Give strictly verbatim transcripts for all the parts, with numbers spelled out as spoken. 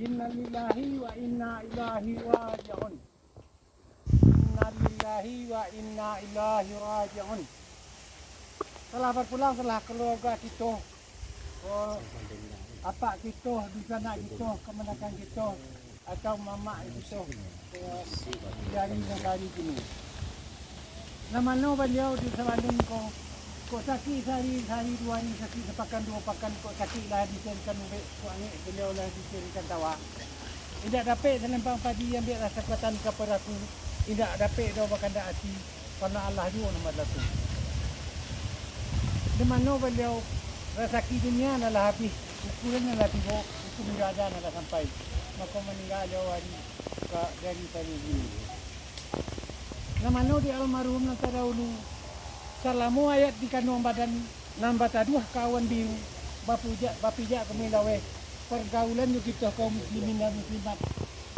Innalillahi wa inna ilaihi raji'un. Innalillahi wa inna ilaihi raji'un. Telah berpulang, telah keluarga kito, oh, apak kito, dunsanak kito, kamanakan kito, atau mamak kito, eh, dari nagari kini. Lah mano baliau di sabalun ko, kok sakik sahari, sahari duo hari, sakik sapakan duo pakan, kok sakik lah dicarikan ubek, kok angek baliau lah dicarikan tawa. Indak dapek salempang padi, ambiaklah sakuatan ka paraku, indak dapek doh bakandak ati, karano Allah juo nan balaku. Di mano baliau rasaki dunia nan lah abih, ukuran nan lah tibo, hukum diraja nan lah sampai, mako maningga jauah hari ka dari sahari kini. Nan mano di almarhum nan tadahulu, salamo ayat di kanduang badan, nan bataduah ka awan biru, bapujak, bapijak ka mulaweh, pargaulan jo kito kaum muslimin dan muslimat,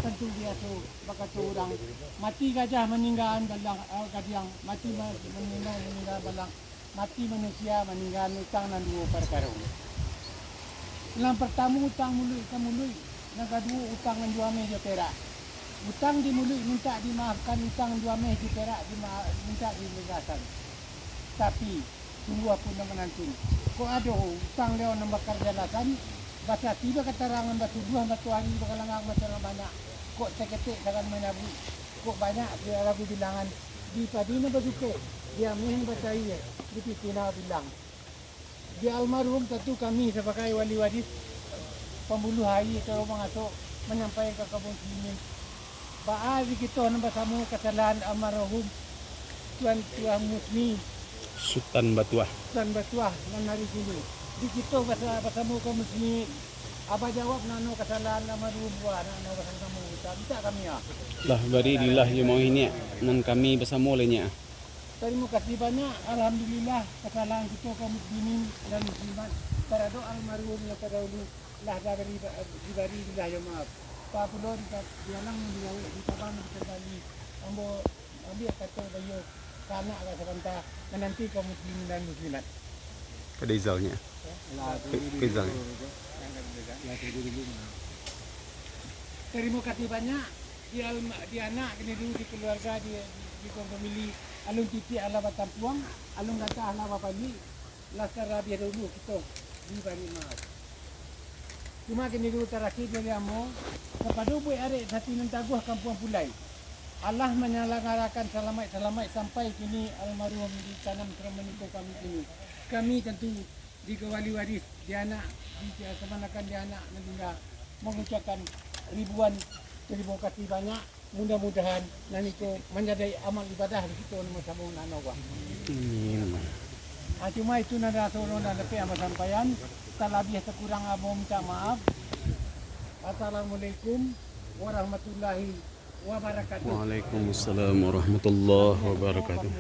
tantu biaso bakato urang, mati gajah maninggaan balang, eh, gadiang, mati ma-, maningga, maninggaan balang, mati manusia maninggaan utang nan duo parkaro. Nan partamo utang muluik ka muluik, nan kaduo utang nan jo ameh jo perak. Utang di muluik mintak dimaafkan, utang jo ameh jo perak dima-, mintak dilunasan. Tapi, sungguahpun nan manantun, kok ado utang liau nan bakajalasan, basati bakatarangan, basuduah matoari, bakalangang masalah banyak, kok saketek sagan manyabuik, kok banyak di ragu bilangan, di padi nan basukek, di ameh nan bacayie, di pitih nan babilang. Di almarhum tantu kami sabagai wali waris, pambuluah aia atau mangasok, manyampaikan ka kaum muslimin, baa di kito nan basamo kasalahan almarhum Tuan Tuah Musni Sutan Batuah. Sutan Batuah nan ari kini. Di kito basa-, basamo kaum muslimin, Abah jawab nano kasalahan almarhum Buah, nano basamo-samo kita. Mintak kami, ah. Lah bari lillah jo mauhiniak, nan kami basamo lai nyak. Tarimo kasih banyak, alhamdulillah, kasalahan kito kaum muslimin dan muslimat taradok almarhum nan tadahulu lah dibari, dibari lillah jo maaf. Pak pulo di, di alang nan di lauik, di tabang nan di kandali, ambo ambiak kato baiyo ka anak ka sabanta, mananti kaum muslimin dan muslimat. Kada izalnya. Lah, Ke-, tunggu dulu. Ke izalnya. Lah, tunggu dulu, nah. Tarimo kasih banyak di alma-, di anak, kini dulu di kaluarga, di, di, di kaum famili. Alun titik alah batampuang, alun gantah alah bapaliak, lah talabiah dahulu kito dibari maaf. Cuma kini dulu tarakhir dari ambo, kapado buek arek sati nan taguah kampuang Pulai, alah manyalanggarakan salamaik-salamaik sampai kini almarhum ditanam saramaniko kami kini. Kami tantu di wali waris, di anak, di kamanakan di anak nan tingga, mangucapkan ribuan tarimo kasih banyak. Mudah-mudahan nan iko manjadi amal ibadah di kito nan basamo nan Allah. Amin. Ah, cuma itu nan raso ulun nan dapek ambo sampaian. Talabiah takurang ambo minta maaf. Assalamualaikum warahmatullahi wabarakatuh. Waalaikumsalam warahmatullahi wabarakatuh.